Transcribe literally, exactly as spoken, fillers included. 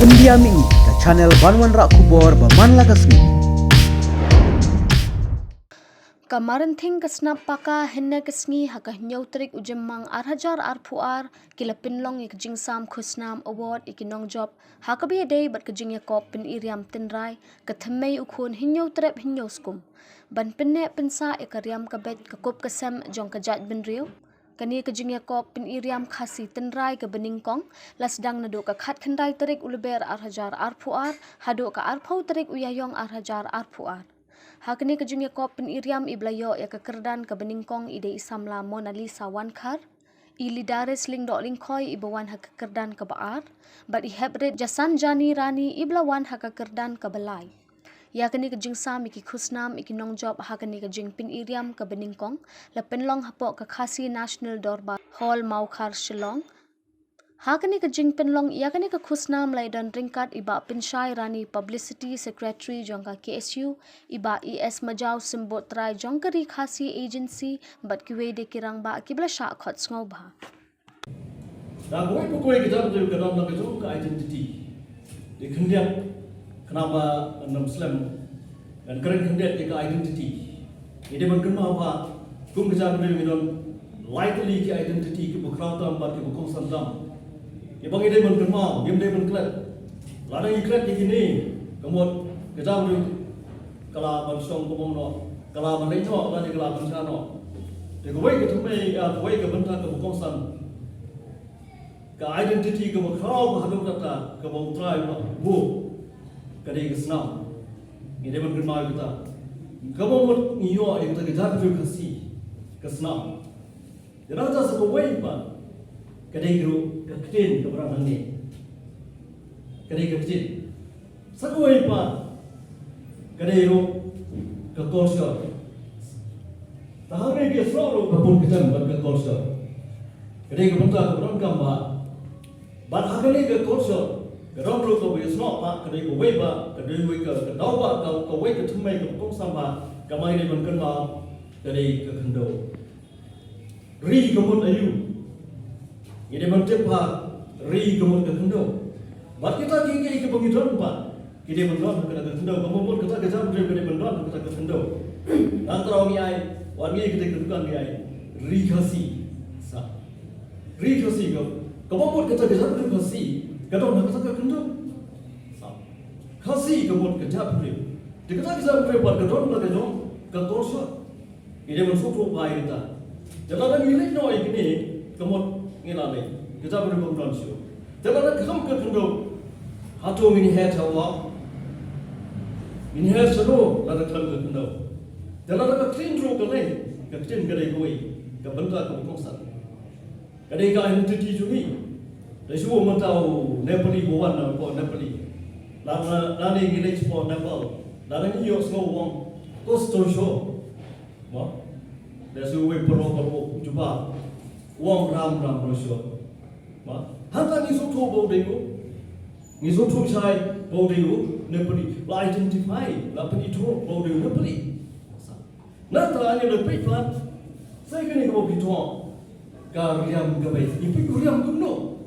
India Mih, ka channel ban wanrah khubor ba man la ka sngi. Ka Marenthing ka Snap Paka hynne ka sngi ha ka hynñiew tarik u Jymmang ar hajar arphew ar ki la pynlong ïa ka jingsam khusnam award ïa ki nongjop ha kaba ïadei bad ka jingïakop pyniriam tynrai ka thymmei u khun hynñiew trep hynñiew skum ban pynneh pynsah ïa ka riam ka beit ka kup ka sem jong ka jaitbynriew. Kane ka jingïakop pyniriam Khasi tynrai kaba nyngkong la sdang naduh ka khatkhyndai tarik u Lber ar hajar arphew ar haduh ka arphew tarik u Ïaïong ar hajar arphew ar. Ha kane ka jingïakop pyniriam i ba la ïoh ïa ka kyrdan kaba nyngkong i dei i samla Monalisa Wankhar, i Lidaris Lyngdoh Lyngkhoi i ba wan ha ka kyrdan kaba ar, bad i Heprit Jasanjani Rani i ba la wan ha ka kyrdan kaba lai. Ïa kane ka jingsam ïa ki khusnam ïa ki nongjop ha kane ka jingpyniriam kaba nyngkong la pynlong hapoh ka Khasi National Dorbar Hall, Mawkhar, Shillong. Ha kane ka jingpynlong ïa kane ka khusnam la ïadon ryngkat i Bah Pynshai Rani, Publicity Secretary jong ka K S U, i Bah E S Majaw, Symbud Trai jong ka Ri Khasi Agency, bad kiwei de ki rangbah ki ba la shah khot sngewbha. Da kawei pa kawei ka jaitbynriew ka don la ka jong ka identity. Dei khyndiat, khnang ba ngan ym slem, ngan kren khyndiat ïa ka identity. Ngi dei ban kynmaw ba kum ka jaitbynriew ngi don lai tylli ki identity kiba khraw tam bad kiba kongsan tam. Kiba ngi dei ban kynmaw, ngim dei ban klet. Lada ngi klet ïa kine, ka mut ka jaitbynriew ka lah ban shong kumno, ka lah ban leit noh, lane ka lah ban shah noh. Te kawei ka thymmei, ah, kawei ka bynta kaba kongsan, ka identity kaba khraw ba haduh katta kaba U Trai u la buh, ka dei ka snam. Ngi dei ban kynmaw ïa kata. Kaba mut ngi ïoh ïa kata ka jaitbynriew Khasi, ka snam. Ïa kata sa kawei pat ka dei ruh ka ktien kaba rang hangne. Ka dei ka ktien. Sa kawei pat ka dei ruh ka culture. Te hangne ki ïasnoh ruh ka pun ka jam bad ka culture. Ka dei ka bynta kaba donkam bha. Bad ha kane ka culture ka don ruh kaba ïasnoh bha, ka dei kawei bha, ka dei kawei ka, ka daw bha, ka, kawei ka thymmei kaba kongsan bha kaba ngi dei ban kynmaw, ka dei ka khyndew. Ri ka mut aïu? Ngi dei ban tip ba ri ka mut ka khyndew. Bad kita kiei kiei kiba ngi don pat ki dei ban don ha kata ka khyndew. Kaba mut kata ka jaitbynriew ka dei ban don ha kata ka khyndew. Nangta ngi ai, wan ngi kata ka dukan ngi ai Ri Khasi. Sa Ri Khasi ka, kaba mut kata ka jaitbynriew Khasi ka don ha kata ka khyndew. Sa Khasi ka mut ka jaitbynriew. Te kata ka jaitbynriew pat ka don la ka jong ka culture. Ngi dei ban sngewthuh bha ïa kata. Te lada ngi leit noh ïa kine, ka mut ngi la leit, ka jaitbynriew kam don shuh. Te lada khlem ka khyndew, hato ngin ïaher sha u? Ngin ïaher shano lada khlem ka khyndew? Te lada ka ktien ruh ka lei, ka ktien ka dei kawei ka bynta kaba kongsan. Ka dei ka identity jong ngi. Te shu mynta u Nepali ba wan napoh Nepali, lada, lada ngi leit shapoh Nepal, lada ngi ïohsngew u ong, "Kostor sho?" Mo? Te shu wei pyrshah pyrshah jubab, u ong, "Ram Ram Roisho." Mo? Hangta ngi sngewthuh ba u dei u, ngi sngewthuh shai ba u dei u Nepali, la identify, la pynithuh ba u dei u Nepali. Nangta ngi la peit pat, sa kane kaba phi thoh ka riam ka beit, ngi peit u riam kumno.